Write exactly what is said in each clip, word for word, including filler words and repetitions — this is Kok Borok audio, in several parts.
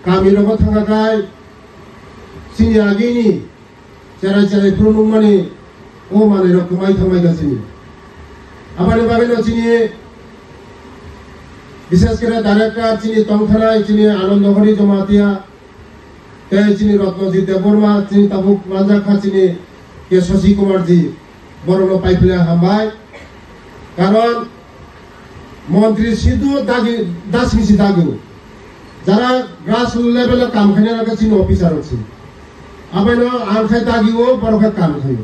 Kami rogo thangkha khai chini agini cherai cherai phuru nukmani o manwi rok kwmai thangmai kha chini. Aboni bagwi no chini bishes khe director chini tongthanai chini Anando Hori Jamatia tei chini Ratnajit Debbarma chini tabuk manjak kha chini ke Shashi Kumar ji borokno paiphle hambai. Karon montri sidu dagi dasmisi dagu. Jara grass level o kam khaina rok chini officer rok si. Abaino ang khai dagi o borok khai kam khai.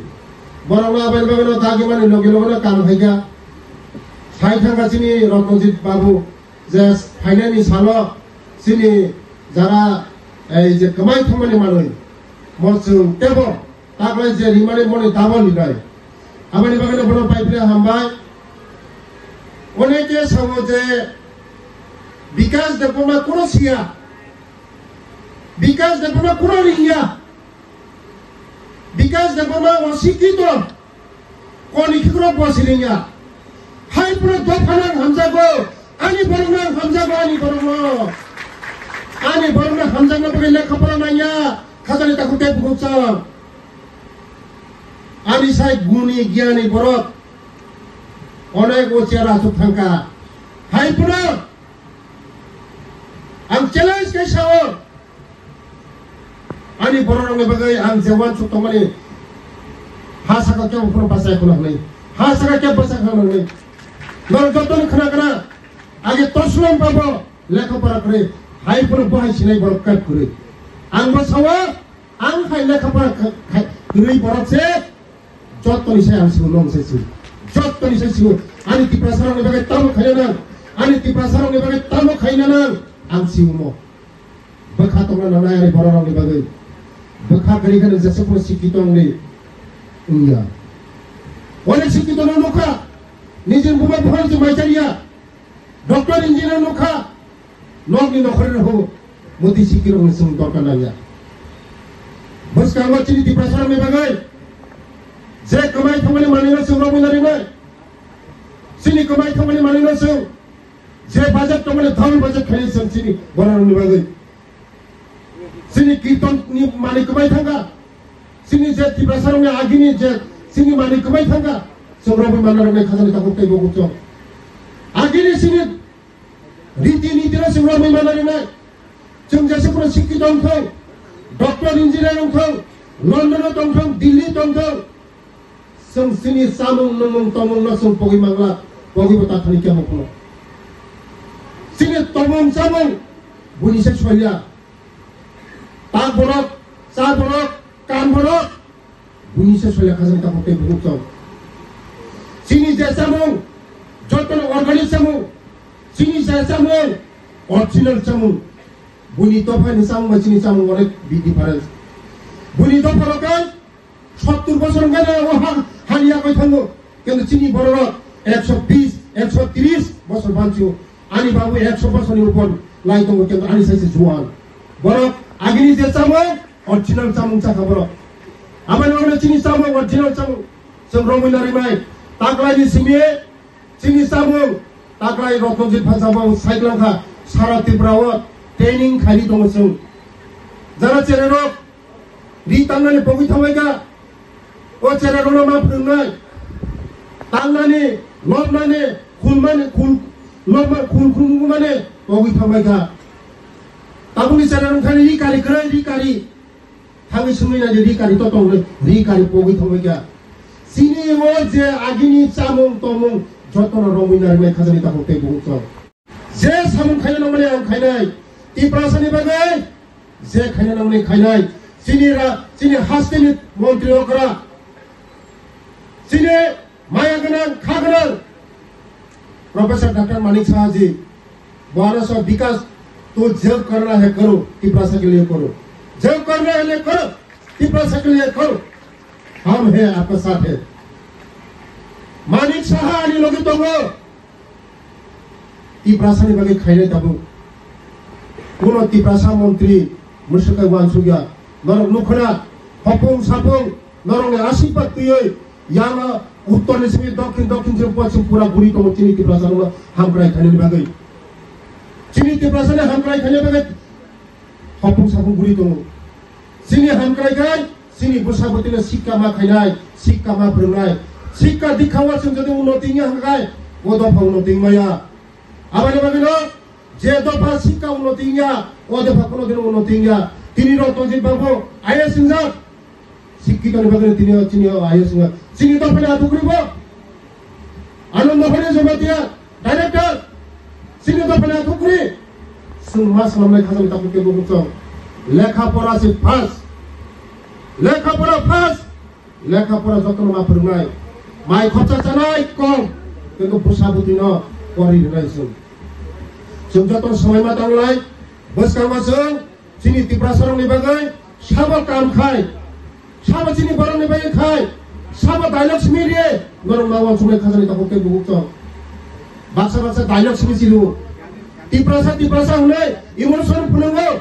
Borok no abaino bagwi no dagi mani logi logi no kam khai kha. Sai thangkha chini Ratnajit babu je phainani salo chini jara ei je kwmai thangmani manwi mo chwng tebo. Taklai je rimani moni double rinai. Aboni bagwi no bono paiphle hambai. Oneke sao je Bikash Debbarma kuno siya. Bikash Debbarma kuno ringya. Bikash Debbarma o sikito. Koni khikro bosi ringya. Hai pura dopha nang hamjago. Ani borok nang hamjago, ani borok no. Ani borok no hamjakna bagwi lekha pora nangya. Khajani takhuk tei bukhuk chang. Ani sai guni giyani borok onek o chair asuk thangkha. Hai phano ang challenge khe sao. Ani borok rokni bagwi ang je uansuk tongmani ha saka kebo phano bachai khwna hwnwi. Ha saka kebo bachai khwna hwnwi. Norok jotono khna khna age toslom pabo lekha pora kwrwi. Hai phano bo hai sinai borok kap kwrwi. Ang bo sao. Ang hai lekha pora kha-, khai kwrwi borok se jottoni sai ang sigo, nong sai sigo. Jottoni sai sigo. Ani Tiprasa rokni bagwi tamo khaina nang. Ani Tiprasa rokni bagwi tamo khaina nang. Ang sigo mo. Bwkha tongna nangnai ani borok rokni bagwi. Bwkha kwrwi kheno jesa phano sikito wngni wngya. Onek sikito no nukha. Nijini buma buphang se mai chariya. Doctor engineer nukha, nokni nokhorni rok, moti sikirokni chwng dorkar nangya. Bwskango chini Tiprasarokni bagwi je kwmai thangmani manwino chwng romwi narinai. Chini kwmai thangmani manwino chwng je budget tongmani double budget khainai chwng chini bororokni bagwi. Chini kirton ni manwi kwbai thangkha. Chini je Tiprasa rokni agini je chini manwi kwbai thangkha. Chwng romwi manna rokni khajani takhuk tei bukhuk chwng. Agini chini riti niti no chwng romwi manna rwnai. Chwng jesa phano sikki tongthwng, doctor engineer wngthwng, London o tongthwng, Delhi tongthwng. Chwng chini chamung nungmung tongmung no chwng pogwi mangla, pogwi bo tathani kebo phano. Chini tongmung chamung buini se soilya. Tak borok, cha borok, kam borok, buini se soilya khajani takhuk tei bukhuk chwng. Chini je chamung, jotono organic chamung, chini je chamung, original chamung. Buini dophani chamung bai chini chamung onek bi difference. Buini dopha rok ang Sottur bosor wngkha na o ha, hani yakoi thango. Kintu chini bororok ekso bis, ekso tris bosor banchio. Ani babu ekso bosorni upor lai tongo, kintu ani saise juan. Borok agini je chamung, original chamung chakha borok. Aboni ulo chini chamung, original chamung. Chwng romwi narimai. Taklaini simi chini chamung. Taklai Rotnojit Phansa bo saiklangkha. Sara Tripura o training khaidi tongo chwng. Jara chererok Ri tangnani pogwi thangbai kha. O chera rwno ma phwrwngnai. Tangnani, lobnani, khulmani, khul, lobma, khul, khulmani pogwi thangbai kha. Tabukni chera rwngthani ri kari kwrwi, ri kari. Thangwi swngwi naidi ri kari to tongnai, ri kari pogwi thangbai kha. Chini o je agini chamung tomung jotono romwi narinai khajani takhuk tei bukhuk chwng. Je samung khaina nangmani ang khainai. Tiprasani bagwi je khaina nangmani khainai. Chini ra-, chini hasteni montri okra. Chini maya gwnang, kha gwnang. Professor Doctor Manik Saha ji. Bo ano sa bikas to jab karna hai karo, Tiprasa ke liye karo. Jab karna hai liye karo, Tiprasa ke liye karo. Hum hai aapke saath hai. Manik Saha ani loge tongo. Tiprasani bagwi khainai tabuk. Kuno Tiprasa montri mwswk kai uansukya. Norok nukhwna, hopung sapung, norokni asirpad twiwi, yama uttorni simi dokhin, dokhin simi poschim pura guri tongo chini Tiprasarokno hamkrai khainani bagwi. Chini Tiprasani hamkrai khaina bagwi hopung sapung guri tongo. Chini hamkrai khai, chini bwsa bwtwino sikka ma khainai, sikka ma phwrwngnai, sikka dikha o chwng jodi unnoti wngya hwnkha khai, o dopha unnoti wngmaya. Aboni bagwino je dopha sikka unnoti wngya, o dopha kono dino unnoti wngya. Tini rok tongjak bangbo I A S wngjak. Sikkitoni bagwi tini o chini o I A S wngya. Chini dophani athukguri bo. Anand Bhani Jamatia, director. Chini dophani athukguri. Chwng ma swnamnai khajani takhuk tei bukhuk chwng. Lekha pora se pass. Lekha pora pass. Lekha pora jotono ma phwrwngnai. Mai khorsa chanai kom. Kintu bwsa bwtwino pori rwnai chwng. Chwng jotono swmai ma tanglai. Bwskango chwng chini Tiprasarokni bagwi sabo kam khai, sabo chini borokni bagwi khai, sabo dialogue simi rwi norok ma uansuknai khajani takhuk tei bukhuk chwng. Baksa baksa dialogue simi chiro. Tiprasa, Tiprasa hwnwi emotion phunukgo.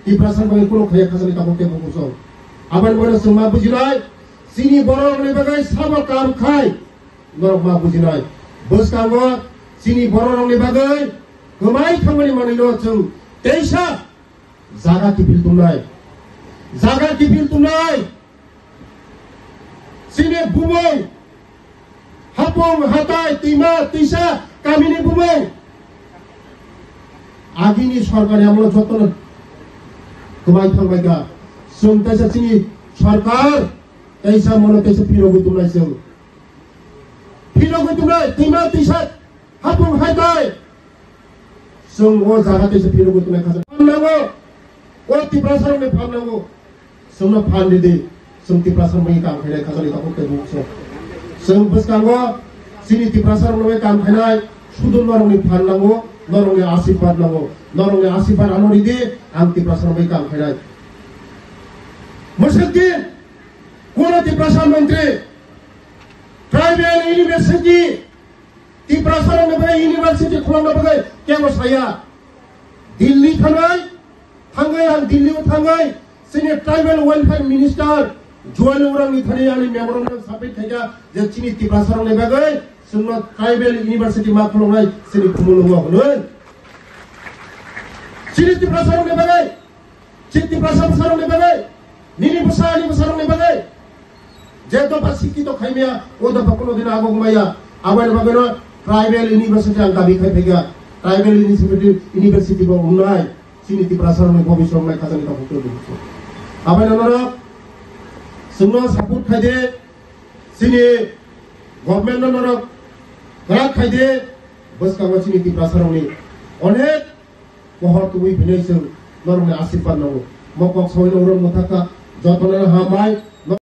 Tiprasa bagwi kunu khaya khajani takhuk tei bukhuk chwng. Aboni bagwi chwng ma bujinai, chini borokni bagwi sabo kam khai, norok ma bujinai. Bwskango chini bororokni bagwi kwmai thangmani manwino chwng teisa jaga kiphil tongnai. Jaga kiphil tongnai. Chini bumung, hapung, hatai, twima, twisa, kamini bumung. Agini sorkar amolo jotono kwmai thangbai kha. Chwng teisa chini sorkar teisa mono teisa phirogwi tongnai chwng. Phirogwi tongnai, twima twisa, hapung hatai. Chwng o jaga teisa phirogwi tongnai khajani. Phan nango, o Tiprasarokni phan nango. Chwngno phan ridi, chwng Tiprasarokni kam khainai khajani takhuk tei bukhuk chwng. Chwng bwskango chini Tiprasarokno bai kam khainai, sudu norokni phan nango, norokni asirwad nango. Norokni asirwad ano ridi, ang Tiprasarokni kam khainai. Mwswk din, kuno Tiprasa montri, tribal university, Tiprasarokni bagwi university khulokna bagwi kebo saya. Delhi thangnai, thangwi ang Delhi o thangwi chini tribal welfare minister Juwali Urangni thani ani memorandum submit khaikha je chini Tiprasarokni bagwi chwngno tribal university ma khuloknai chini khumulwngo hwnwi. Chini Tiprasarokni bagwi Chini Tiprasa bwsarokni bagwi, nini bwsa ani bwsarokni bagwi je dopha sikkito khaimaya, o dopha kono dino agok maya. Aboni bagwino tribal university ang dabi khai phaikha. Tribal university, university bo wngnai, chini Tiprasarokni bobiswt wngnai khajani takhuk tei bukhuk chwng. Aboni norok chwngno support khaide, chini government no norok kwrak khaide, bwskango chini Tiprasarokni onek pohor tubui phinai chwng norokni asirwad nango. Mo kok saui norok mwthakha, jotono hambai,